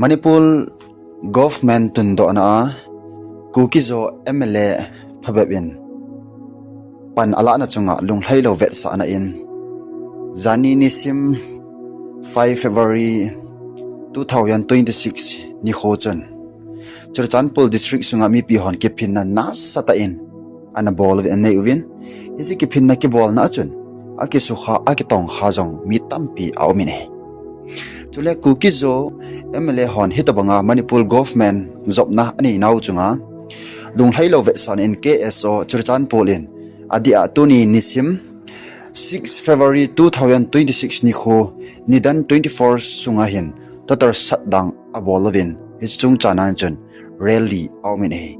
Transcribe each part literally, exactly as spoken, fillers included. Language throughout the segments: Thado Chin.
Manipur government tundohna a Kuki-Zo M L A phabep in pan alahna chunga lunglhailou vetsahna in, jani nisim five February two thousand twenty-six nikho chun Churachandpur district sunga mipi hon kiphinna nasatah in ana bol uvin, anei uvin. Hiche kiphinna kibolna a chun akisukha, akitongkha jong mi tampi aumin ahi. Chule Kuki-Zo M L A hon hitobanga Manipur government jopna aneinau chunga lunglhailou vetsahna in K S O Churachandpur in adeh a tuni nisim six February two thousand twenty-six nikho nidan twenty-four sunga hin total shutdown abol uvin, hiche chungchang a chun rally aumin ahi.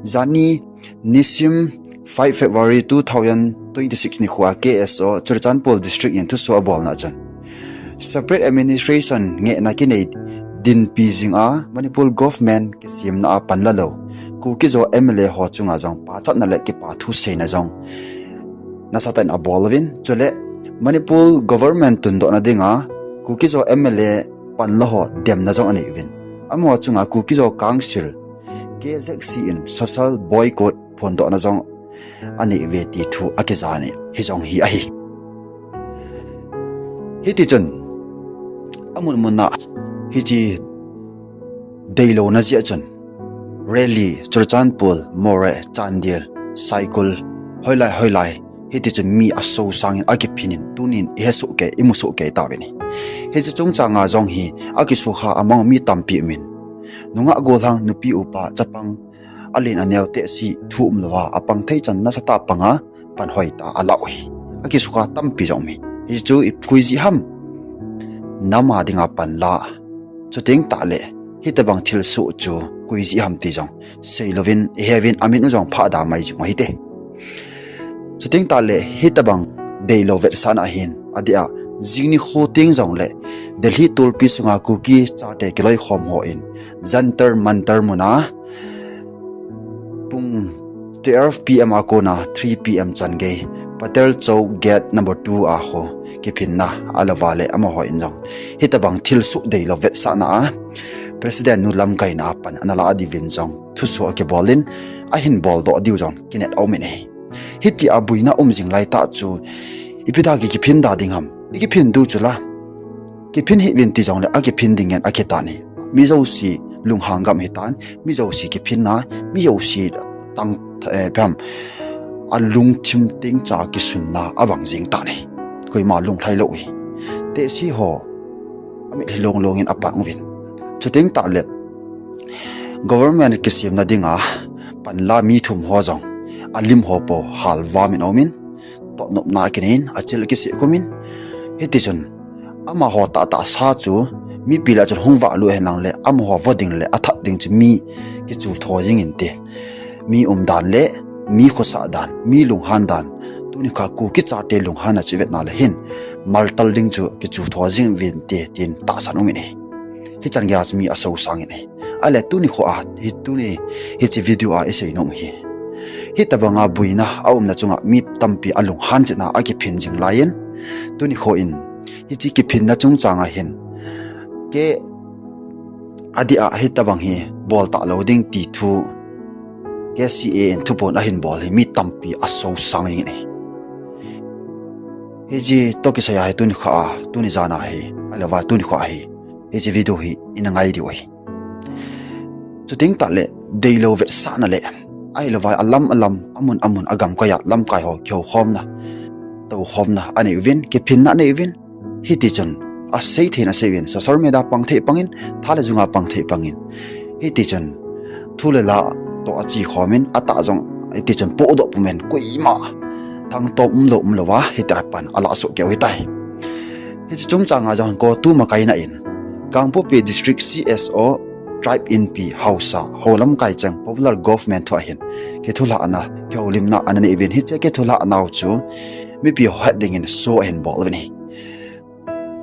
Jani nisim five February two thousand twenty-six nikho a K S O Churachandpur district in thusoh abolna chun separate administration ngehna kinei dinpi jinga Manipur government kisemna a panlalou Kuki-Zo M L A ho chunga jong pachatna le kipa thuseina jong nasatah in abol uvin, chule Manipur government tundohna dinga Kuki-Zo M L A panla ho demna jong anei uvin. Amaho chunga Kuki-Zo Council, K Z C in social boycott phondohna jong anei uve ti thu akijah in, hijong hi ahi. Hitichun amun muna hiche deilouna jeh a chun rally Churachandpur, Moreh, Chandel, Saikul, hoilai hoilai hitichun mi asosangin akiphin in tunin ihe sohkei, imu sohkei tauvin ahi. Hiche chungchanga jong hi akisukha amang mi tampi umin, nungah gollhang, nupi upa, chapang, alen aneo, tehse thu umlouva apang theichan nasatah panga pan hoitah a alah u ahi. Akisukha tampi jong umin, hichu ikoi jeh ham? Nam a dinga panla, chuteng tahle hitobang thilsoh chu koi jeh ham ti jong seilouvin, iheuvin, amin u jong phada mai jing u hite. Chuteng tahle hitobang deilou vetsahna hin adeh a jing nikho teng jongle Delhi tolpi sunga Kuki chate kiloikhom hon Jantar Mantar muna pung twelve P M a kona three P M changei Patel Chowk gate number two a ho kiphinna alouva le amaho in jong hitobang thilsoh deilou vetsahna a President nu lamkaina a pan analah diuvin jong thusoh akibol in, ahin boldoh diu jong kinet aumin ahi. Hitia boina um jing laitah chu ipi dia kikiphin da ding ham? Ikiphin diu chula, kiphin hih uvin ti jongle akiphin dingin akitan ahi. Mi jouse lunghan gam hitan, mi jouse kiphinna, mi jouse tang, eh, ipi ham, alungthim tengcha kisunna abang jeng tan ahi. Koima lunglhailou ahi. Tehse ho amitlhi longlongin apan uvin. Chuteng tahle government kisemna dinga panla mi thum ho jong alim ho po halvamin aumin, tohnopna akineiyin, achil akiseh khumin, hitichun amaho tahtah sa chu mipi lah a chun hung vahlut henlang le amaho vo ding le athat ding chu mi kichu tho jing inte. Mi umdan le mi khosah dan, mi lunghan dan, tunikho Kuki chate lunghanna chu ivetna le hin maltal ding chu kichu tho jing uvinte tin tahsan umin ahi. Hichan geiya chu mi asosangin ahi. Ahile tunikho a, hi tuni, hiche video a iseinom u hi, hitobanga boina aumna chunga mi tampi alunghan chetna akiphin jing laiyin, tunikho in hiche kiphinna chungchanga hin, ke, adeh a hitobang hi bol talou ding ti thu K C A in thuphon ahin bol hi mi tampi asosangin ahi. Hiche toh kisaiya hi tunikho a, tuni jana hi, ahilouva tunikho a hi, hiche video hi ina ngai diu ahi. Chuteng tahle deilou vetsahna le, ahilouva alam alam, amun amun, agamkaiya lamkai ho kihoukhomna, toukhomna anei uvin, kiphinna anei uvin. Hitichun asei theina asei uvin, social media pang thei pangin, tha le junga pang thei pangin, hitichun thu le la toh ache khomin, atah jong hitichun pohdoh pumin, koima thangtom umlou umlouva hitia pan alah soh keu ahitai. Hiche chungchanga jong CoTU makaina in Kangpokpi District C S O, Tribe Inpi, Haosa ho lamkai cheng popular government thua hin kithulhahna, kihoulimna ana nei uvin, hiche kithulhahnau chu mipi ho het dingin show ahin bol uvin ahi.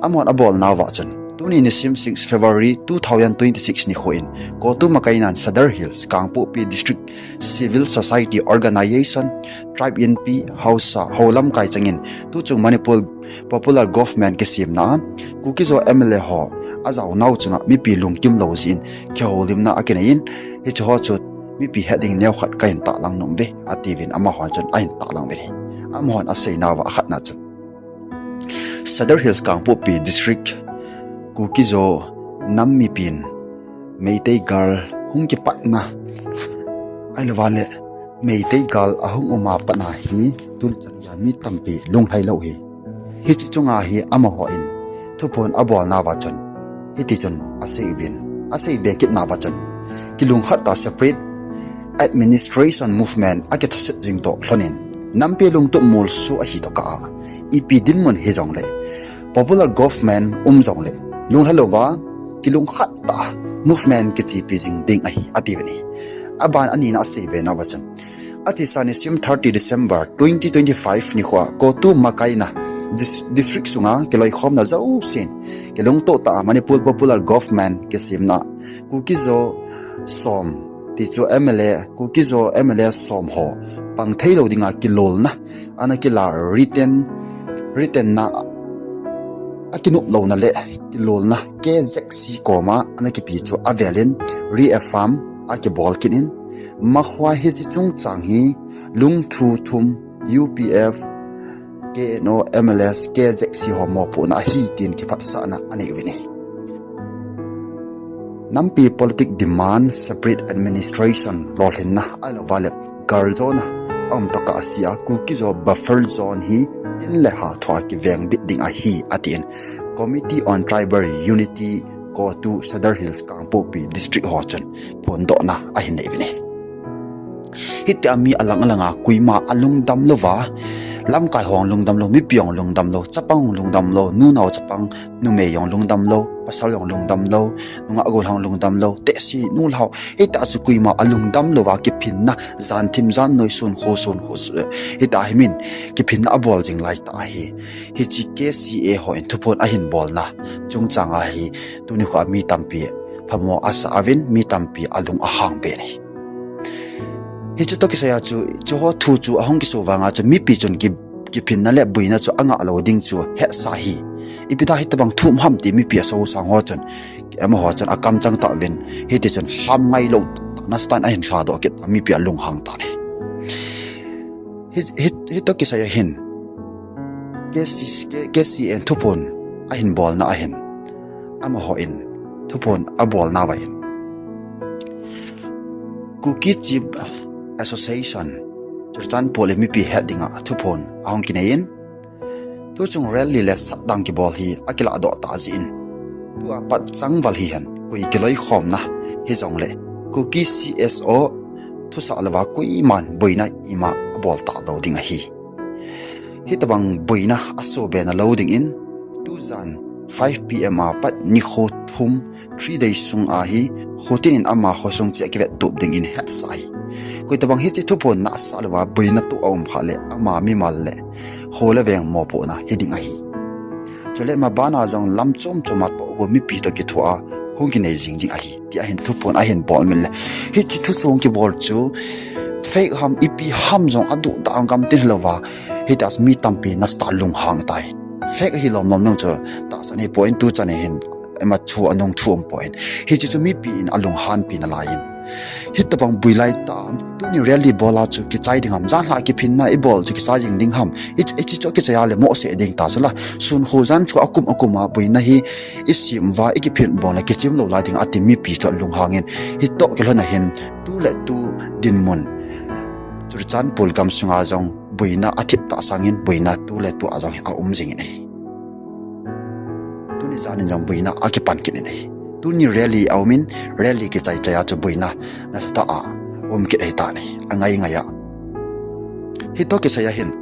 Amahon abolnauva chun Tuni nisim six February two thousand twenty-six nikho in, COTU makainan Sadar Hills, Kangpokpi District Civil Society Organization, Tribe Inpi, Haosa, Houlamkai changin, tuchung Manipur Popular Government kisemna, Kuki-Zo M L A ho, ajaonau chunga mipi lungkim lou jeh in, kihoulimna akinei in, hiche ho chu mipi het ding neokhat kahin tahlang nom uve, atiuvin amahon chun ahin tahlang uvin ahi. Amahon aseinauva akhatna chun Sadar Hills Kangpokpi District Kuki-Zo nam mipin Meitei gal hung kipatna, ahilouva le Meitei gal ahung uma patna hi tuni chan geiya mi tampi lunglhai lou hi. Hiche chunga hi amahon thuphon abolnauva chun hitichun aseiuvin, aseibe kitnauva chun, kilungkhat tah separate administration movement akithoset jing toh lhonin, nampi lungtup molso ahi tokah a, ipi dinmun hijongle, popular government um jongle, lunglhai louva, kilungkhat tah movement kichepi jing ding ahi, atiuvin ahi. Aban anina aseibe nauva chun, achesa nisim thirty December twenty twenty-five nikhoa COTU makaina dis-, district sunga kiloikhomna jousen, kilungtoh tah a Manipur Popular Government kisemna, Kuki-Zo som, tichu M L A, Kuki-Zo M L A som ho pang theilou dinga kilolna ana kila, written, written na akinop louna le kilolna K Z C koma ana kipe chu avelin reaffirm akibol kit in, makhoa hiche chungchang hi lungthu thum U P F, K N O, M L S, K Z C ho mopohna ahi tin kiphatsahna anei uvin ahi. Nampi politic demand separate administration lolhinna ahilouva le galjona aum tokah sea, Kuki-Zo buffer zone hi tin le ha thoa kivengbit ding ahi, atin Committee on Tribal Unity, COTU, Sadar Hills Kangpokpi District ho chun phondohna ahin nei uvin ahi. Hitia mi alang alanga koima alungdam louva, lamkai ho jong lungdam lou, mipi jong lungdam lou, chapang jong lungdam lou, nunao chapang, numei jong lungdam lou, pasal jong lungdam lou, nungah gollhang lungdam lou, tehse nulhao, hitia chu koima alungdam louva kiphinna, jan thim jan noi, sun kho sun kho, hitia hi min kiphinna abol jing laitah ahi. Hiche K C A hon thuphon ahin bolna chungchanga hi tuni khoa mi tampi phamo asa uvin, mi tampi alung ahang pen ahi. Hiche toh kisaiya chu, chuho thu chu ahung kiso vanga chu mipi chun ki, kiphinna le boina chu angah lou ding chu hetsa ahi. Ipi dia hitobang thu um ham ti mipi asosang ho chun, amaho chun akamchang tauvin, hitichun ham ngailou tah nasatah in ahin lhadoh kit, mipi alunghang tan ahi. Hi, hi, hitoh kisaiya hin, K C, K, K C A in thuphon ahin bolna ahin, amahon thuphon abolnauva hin, Kuki Chief Association, Churachandpur in mipi het dinga thuphon ahung kinei in, tuchung rally le satdang kibol hi akiladoh tah jeh in, tua pat changval hihen, koi kiloikhomna hijongle, Kuki C S O thusah louva koiman boina ima abol talou ding ahi. Hitobang boina asohbena lou dingin, tujan five P M a pat nikho thum, three days sunga hi, khotin in ama khosung cheh akivettup dingin hetsah ahi. Koitobang hiche thuphon nasah louva boina toh aum khah le, ama mimal le kho le veng mopohna hiding ahi. Chule mabana jong lam chom choma toh go mipi toh kithoa hung kinei jing ding ahi, tia hin thuphon ahin bol min le, hiche thu chom kibol chu fake ham ipi ham jong aduhdah gamtin hilouva, hitia mi tampi nasatah lunghang tai. Fake ahi lomlom jong chu tahsan hipoi, tuchan hin ima thu anung thu umpoi. Hiche chu mipi in alunghanpi nalaiyin, hitobang boi laitah, tuni rally bola chu kichai ding ham, janhi kiphinna ibol chu kichai jing ding ham, hiche chu kichai a le mohseh ding ta chula, sun kho jan kho akum akuma boina hi isem uva ikiphin bol le kichim lou lai ding ati mipi chu alunghangin, hitoh kilhonna hin tuletu dinmun Churachandpur gamsunga jong boina athip tah sangin boina tuletu a jong hi aum jingin ahi. Tuni janin jong boina akipan kit in ahi. Tuni rally aumin, rally kichai chai a chu boina nasatah a um kit ahitan ahi, angai ngai a. Hitoh kisaiya hin,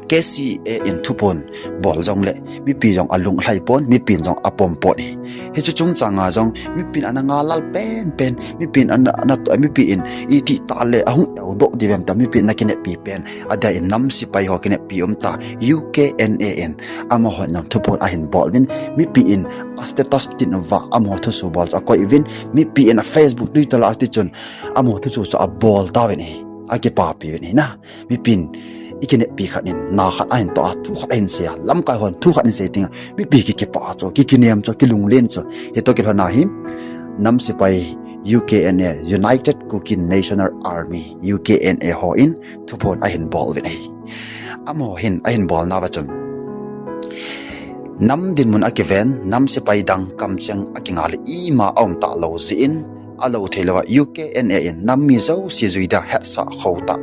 K C A in thuphon bol jongle mipi jong alung lhai pon, mipin jong apom pon ahi. Hichu chungchanga jong mipin ana ngalal penpen, mipin ana, ana, mipi in iti tah le ahung eudoh diu vem tia mipin ana kineppi pen, adia in nam sepai ho kineppi umtah U K N A in amahon jong thuphon ahin bol uvin, mipi in a status tin uva amaho thusoh bol chu akoi uvin, mipi in a Facebook, Twitter a ati chun amaho thusoh chu abol tauvin ahi, akipapi uvin ahi na. Mipin ikineppi khat in na khat ahin toh a, thu khat ahin sei a, lamkai hon thu khat ahin sei tenga mipi kikipah chu, kikinem chu, kilunglen chu. Hitoh kilhona hi nam sepai U K N A, United Kukkin National Army, U K N A ho in thuphon ahin bol uvin ahi. Amaho hin ahin bolna uva chun nam dinmun akiven, nam sepai dang kamcheng akinga le ima aum talou jeh in, alou theilouva U K N A in nam mi jouse jui dia hetsah khou tah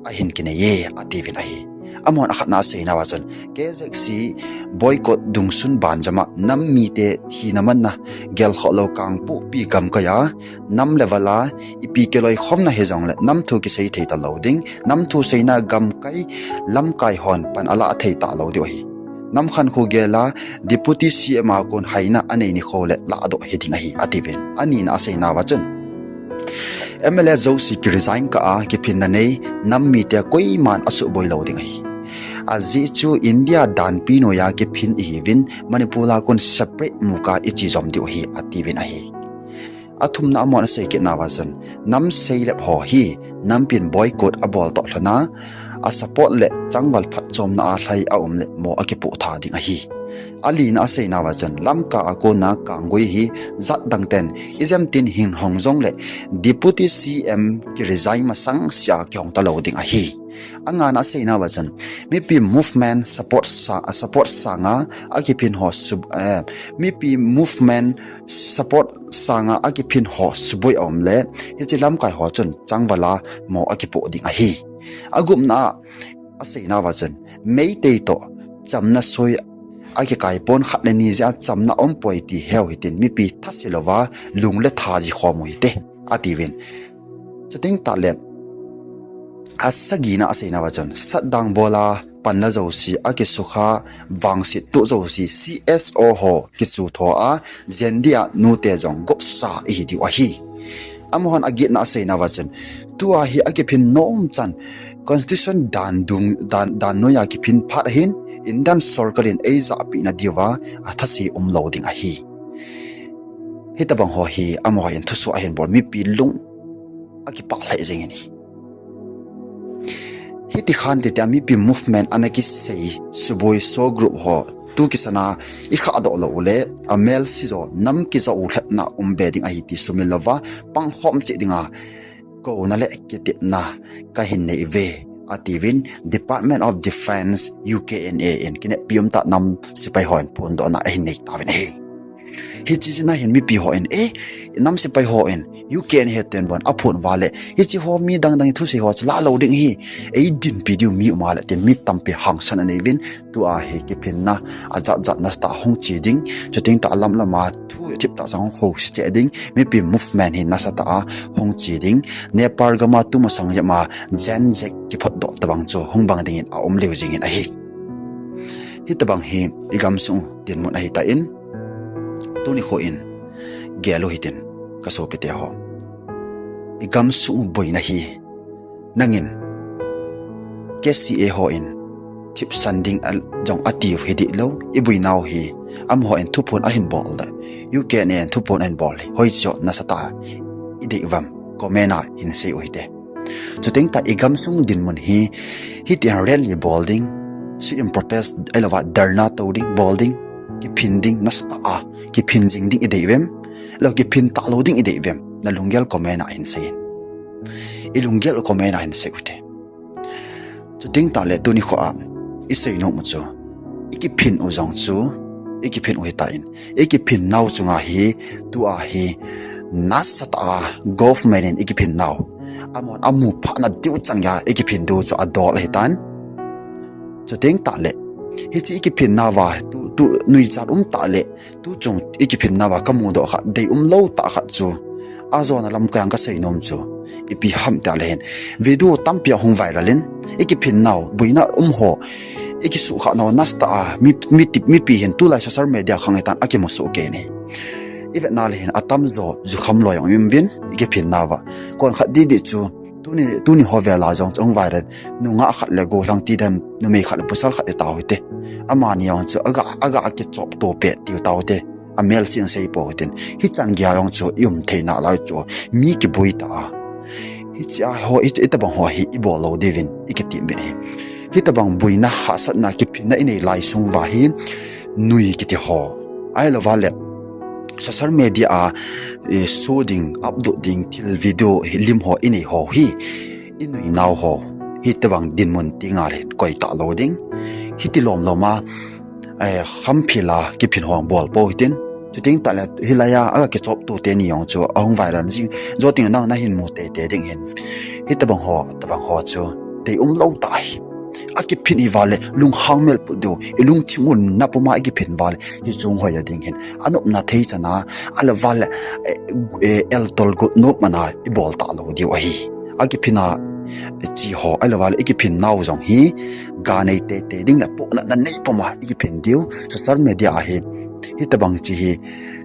ahin kinei e, atiuvin ahi. Amahon akhatna aseina uva chun, K Z C boycott dungsun banjama nam mite thina manna gelkhoh lou Kangpokpi gamkai a nam level a ipi kiloikhomna hijongle nam thu kisei thei talou ding, nam thu seina gamkai lamkai hon pan alah thei talou diu ahi. Nam khankho gel a Deputy C M a kon haina anei nikho le lahdoh hiding ahi, atiuvin. Anina aseina uva chun, M L A jouse kiresign kah a kiphinna nei nam mite koiman asuhboi lou ding ahi. Ajeh chu India danpi noiya kiphin ihiuvin, Manipur a kon separate muka iche jom diu ahi, atiuvin ahi. Athumna amahon asei kitna uva chun, nam seilep ho hi nampin boycott abol toh lhona, a support le changval phatchomna a lhai aum le mo akipoh tha ding ahi. Alina aseina uva chun, Lamka a kona Kanggui hi jat dang ten ijemtin hin hong jongle Deputy C M kiresign masang sea kihong talou ding ahi. Angana aseina uva chun, mipi movement support sa-, support sanga akiphin ho sub-, eh, mipi movement support sanga akiphin ho suboi aum le, hiche lamkai ho chun changval a mo akipoh ding ahi. Agupna a aseina uva chun, Meitei toh chamna soi akikai pon, khat le ni jeh a chamna aumpoi ti heu hitin, mipi thase louva lung le tha jikhom u hite, atiuvin. Chuteng tahle, asagina aseina uva chun, satdang bol a panla jouse akisukha, vangset toh jouse C S O ho kichu tho a, jen dia nute jong gotsa ihi diu ahi. Amahon agetna aseina uva chun, tua hi akiphin nom chan, constitution dan dung, dan, dan noiya kiphin phat ahin, Indian sorkar in eijahpeh na diuva athase umlou ding ahi. Hitobang ho hi amaho in thusoh ahin bol, mipi lung akipah lheh jengin ahi. Hiti khan titia mipi movement ana kisei suboi SoO group ho tu kisana ikhahdoh lou ule, amel sijo nam kijou lhepna umbe ding ahi ti sumil louva pangkhom cheh dinga kouna le kitepna kahin nei uve, atiuvin Department of Defence, U K N A in kineppi umtah nam sepai hon phondohna ahin nei tauvin ahi. Hiche jeh a hin mipi hon, eh, nam sepai hon, U K N A ten bon aphon uva le, hiche ho mi dang dang thusei ho chu lah lou ding ahi, eidinpi diu mi um a le tin mi tampi hangsan anei uvin, tua hi kiphinna ajat jat nasatah a hung che ding, chuteng tah lam lam a thu thiptah sang hung khouse cheh ding, mipi movement hi nasatah a hung che ding, Nepal gam a tumasang jep a Gen Z kiphotdoh tobang chu hung bang dingin aum lheh jengin ahi. Hitobang hi igamsung dinmun ahitan, tuni nikho in gel u hitin, kasopite ho. Igamsung boina hi nangin K C A hon thipsan ding a jong atiu hideh lou, iboinau hi, amahon thuphon ahin bol le, U K N A in thuphon ahin bol hi hoiche nasatah a idei uvam, comment a hin sei u hite. Chuteng tah igamsung dinmun hi, hitia rally bol ding, sit-in protest ahilouva dharna tou ding, bol ding, kiphin ding nasatah a kiphin jing ding idei uvem, lou kiphin talou ding idei uvem, nalunggel comment a hin seiyin. Ilunggel comment a hin sei u hite. Chuteng tahle tuni nikho a isei nom u chu, ikiphin u jong chu, ikiphin u hitan, ikiphin nau chunga hi, tua hi nasatah a government in ikiphin nau, amahon amu phah na diu chang a ikiphin diu chu adol ahitan. Chuteng tahle, hiche ikiphin nauva tu, tu nuijat um tahle, tuchung ikiphin nauva kamudoh kha deium lou tah khat chu, ajona lam koi ang kasei nom chu, ipi ham tia le hin, video tampi ahung viral in, ikiphin nau, buina um ho, ikisuhkhah nau nasa tah a, mi, mi tip, mipi hin tulai social media khang hitan akimusoh kei in ahi. Ivetna le hin atamjo jukham loi jong um uvin, ikiphin nauva. Kon khat didi chu, tuni, tuni ho vela jong chu ahung viral, nungah khat le gollhang ti dem, numei khat le pasal khat itao hite. Amani jong chu, aga, aga kichop to peh tiu tao te. Amel sin sei po hitin. Hichan gei jong chu i um theina lai chu, mi kiboi ta a. Hichea ho, hi, hitobang ho hi ibol lou diuvin, ikiti uvin ahi. Hitobang boina hahsatna kiphinna inei lai sung uva hi, nui kiti ho, ahilouva le social media a, eh, show ding, upload ding, thil video hi lim ho inei ho hi, inui nau ho, hitobang dinmun tengle hin koi talou ding. Hiti lom lom a, eh, khamphil a kiphin ho bol pou hitin. Chuteng tahle hilai a, aga kichop to teni jong chu, ahung viral jing, jou teng nang nahin mu teitei ding hin. Hitobang ho, tobang ho chu, deium lou tah ahi. Akiphin uva le, lunghang mel put diu, ilungthim u na puma ikiphin uva le, hiche hung hoi ding hin. Anopna thei chan a, ahilouva le, eh, eh, eltol got nop mana ibol talou diu ahi. Akiphin a, eh, chi ho, ahilouva le, ikiphin nau jong hi, ga nei teitei ding le, pohna na nei puma ikiphin diu, social media ahi. Hitobang chi hi,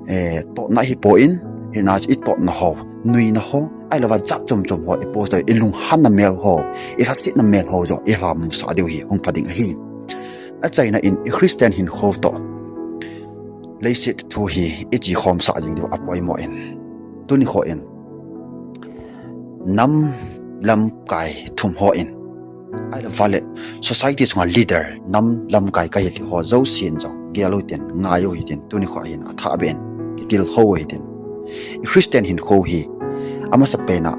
eh, totna hi pon, hina chu itotna ho, nuina ho, ahilouva jat chom chom ho, ipost a, ilunghanna mel ho, ilhasetna mel ho jong, ihamusah diu hi, hung pha ding ahi. Achaina in, i Christian hinkho toh leiset thu hi, iche khomsah jing diu apoimo in. Tuni kho in, nam lamkai thum ho in, ahilouva le, society chunga leader, nam lamkai kahi ho jousen jong, gel u hitin, ngai u hitin, tuni kho hin athah beh in, kitilkhou u hitin. I Christian hinkho hi, amasapen a,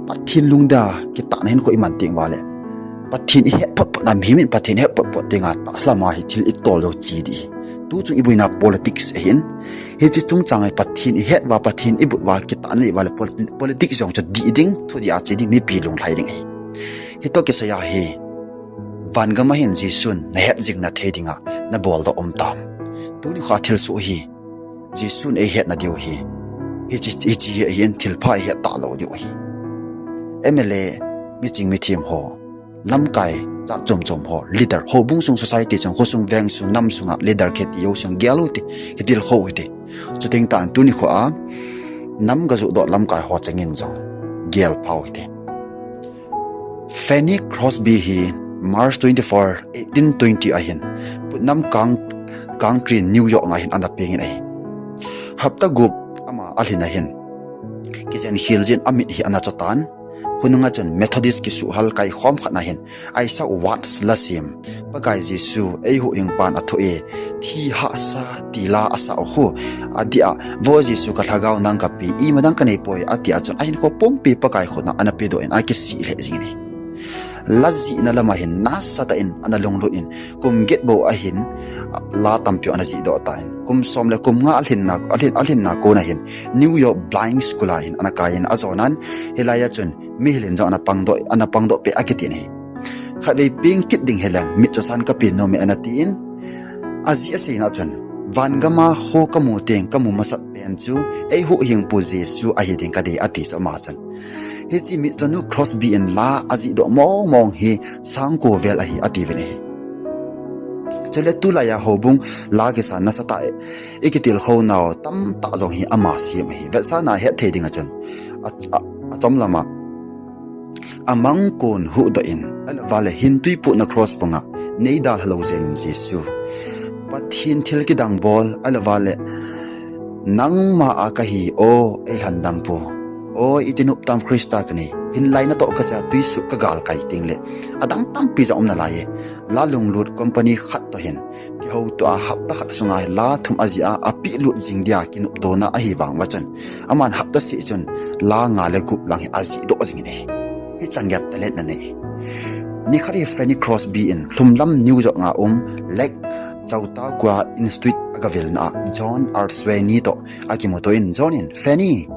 Pathen lungdei a, kitahna hinkho iman teng uva le, Pathen ihet phot phot na, mihem in Pathen ihet phot phot tengle, tahsa lama hi thil itol jou che ding. Tuchung iboina politics ahin. Hiche chungchang a Pathen ihet uva, Pathen ibut uva, kitahna nei uva le, polit-, politics jong chu dih ding, thudih a che ding, mipi lunglhai ding ahi. Hitoh kisai a hi, vangam a hin Jesun nahet jing na thei dinga, nabol doh um tam? Tuni kho a thilsoh hi, Jesun eihetna diu hi, hiche, hiche hi ahin, thilpha ihet talou diu ahi. M L A, miching mithem ho, lamkai, jat chom chom ho, leader, houbung sung, society sung, khosung, veng sung, nam sunga leader kiti jouse gel u hite, kitilkhou u hite. Chuteng tah in tuni kho a, nam gajoh doh lamkai ho chengin jong, gel phau hite. Fanny Crosby hi March twenty-four, eighteen twenty ahin, Putnam Coun-, County, New York a hin ana peng in ahi. Hapta gup ama alhin ahin, kijen khel jin amit hi ana chotan, khonunga chun Methodist kisuhhal kaikhom khat na hin, Isaac Watts lasem, Pakai Jesu, eihuhhingpan athoh e, thi hahsa, ti la asah u khu, adeh a, Vo Jesu, kalhagao nang kape, imadang kanei poi, ati a chun, ahinkho pumpi Pakai khut a ana pedoh in, akisih lheh jing in ahi. La jihna lama hin nasatah in ana lunglut in, kum get bou ahin, la tampi ana jihdoh tan, kum som le kum nga alhinna, alhin, alhinna kona hin, New York Blind School a hin ana kai in ajon in, hilai a chun, mihil in jong ana pangdoh, ana pangdoh peh akiti in ahi. Khatvei peng kit ding hileng, mitchosan kapen nom e ana tin, ajeh aseina chun, vangam a kho kamu teng, kamu masat pen chu, eihuhhingpu Jesu ahi ding kadei ati chu ama chun. Hiche mitchonu Crosby in la ajihdoh mong mong hi, sangko vel ahi atiuvin ahi. Chule tulai a houbung la kisan nasatah, ikitilkhou nau tamtah jong hi ama sem ahi. Vetsahna hetthei dinga chun, a, a, achom lama, amang kon huhdoh in, ahilouva le hintwi pohna cross panga, neidalha lou jeng in Jesu, Pathen thil kidang bol, ahilouva le, nangma a kahi, O eilhandampu, O iti nop tam Christa kanei, hinlai natoh kasea twisuh kagalkai tengle, adang tampi jong um nalai e, la lunglut company khat toh hin, kihoutoh a hapta khat sunga la thum ajih a, apehlut jing dia kinoptona ahi vang uva chun, aman hapta seh chun, la nga le gup lang hi ajihdoh jing in ahi. Hichan geiya talent anei. Nikhat hi Fanny Crosby in lhumlam New York a um Lake Chautauqua Institute a gavelna a John R. Sweaney toh akimuto in John in, Fanny,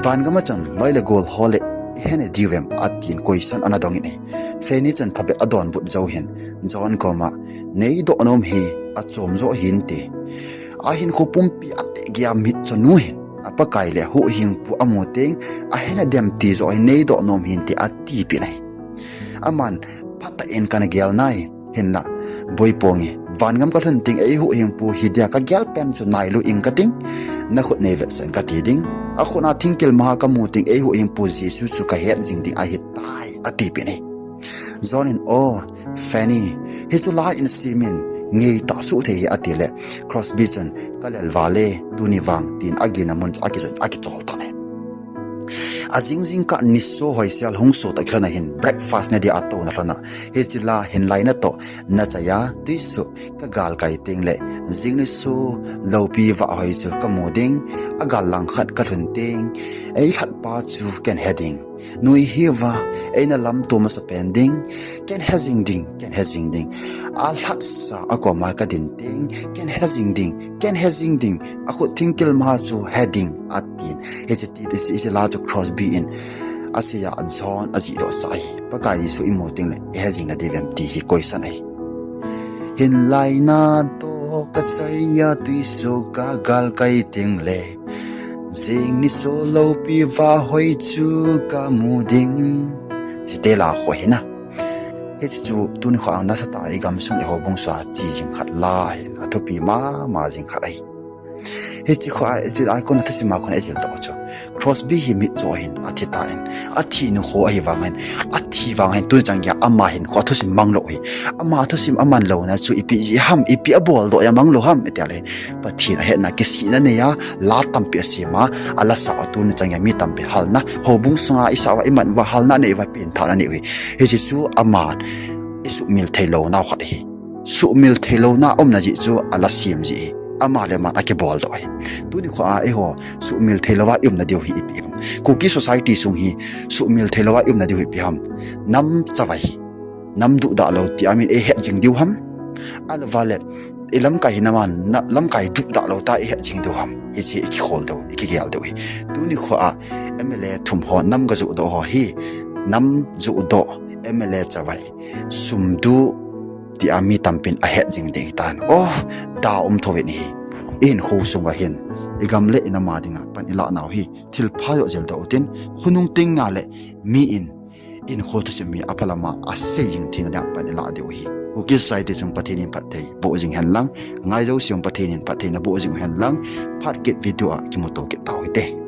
vangam a chun loi le gol ho le ihe nadiu vem atin question ana dong in ahi. Fanny chun phabep adonbut jou hin John koma, neidoh nom hi achom jo hinte. Ahinkho pumpi ateh geiya mitchonu hin a Pakai le huhhingpu amu teng, ahe nadem ti joh hi neidoh nom hinte atipeh in ahi. Aman, phatah in kana gel nai, hinlah, boiponge, vangam kalhun teng eihuhhingpu hidia kagel pen chu nailou ing kating, nakhut neivetsah in kati ding. Akhut a thingkil maha kamu teng eihuhhingpu Jesu chu kahet jing ding ahitai, atipeh in ahi. John in, O Fanny, hichu la in simin, ngeitah suh thei hi atile, Crosby chun, kalel vale, tuni vang, tin agina mun chu akichol tan ahi. Ajing jingkah niso hoisel hung so tah kilhon a hin breakfast nadia atouna lhon a, hiche la hinlaina toh nachaiya tuisuh kagalkai tengle, jing niso loupi vahhoi chu kamu ding, agal langkhat kalhun teng, eilhatpa chu ken he ding. Nui hiuva, eina lamto masapen ding, ken he jing ding, ken he jing ding. Alhatsa akoma kadin teng, ken he jing ding, ken he jing ding. Akhut thingkil maha chu he ding, atin. Hiche ti, hiche la chu Crosby in aseiya John ajihdohsah ahi. Pakai Jesu imu tengle, ihe jing nadiu vem ti hi koisan ahi. Hinlaina toh kachaiya tuisuh kagalkai tengle, jing niso loupi vahhoi chu kamu ding. Hiche la khu hina. Hiche chu tuni khoa nasatah a igamsung le houbung sunga che jing khat la hin athupi mama jing khat ahi. Hiche khoa, hiche a kona thusim a kona ijildoh chu, Crosby hi mitcho hin athitan, athi nikho ahivangin, athi vang hin tuni chan geiya ama hinkho thusim manglou hi. Ama thusim amanlouna chu ipi jeh ham, ipi aboldoh a manglou ham itile, Pathen ahetna kisihna neiya, la tampi asema, alasah a tuni chan geiya mi tampi halna, houbung sunga isah uva iman uva halna anei uva penthahna anei u hi. Hiche chu ama isuhmil theilounau khat ahi. Suhmil theilouna umna jeh chu ala sem jeh hi. Ama le aman akiboldoh ahi. Tuni khoa eiho suhmil theilouva iumna diu hi ipi ham? Kuki society sung hi suhmil theilouva iumna diu hi ipi ham? Nam chavai, nam duhdahlou tia min eihet jing diu ham? Ahilouleh ilamkai hi nam a, lamkai duhdahlou tia ihet jing diu ham? Hiche ikikhol diu, ikigel diu hi. Tuni khoa MLA thum ho, nam gajohdoh ho hi, nam johdoh, MLA chavai, sum duh tia mi tampin ahet jing ding hitan. O, da um thouvin ahi. Ihinkho sunga hin, igam le inam a dinga pan ilah nau hi thilpha joh jildoh utin, khonung tengle mi in ihinkho thusim hi aphalama asei jing theina dinga pan ilah diu ahi. Kuki society sung Pathen in phatthei boh jing hen lang, ngai jouse jong Pathen in phatthei naboh jing u hen lang, phat kit video a kimuto kit tau hite.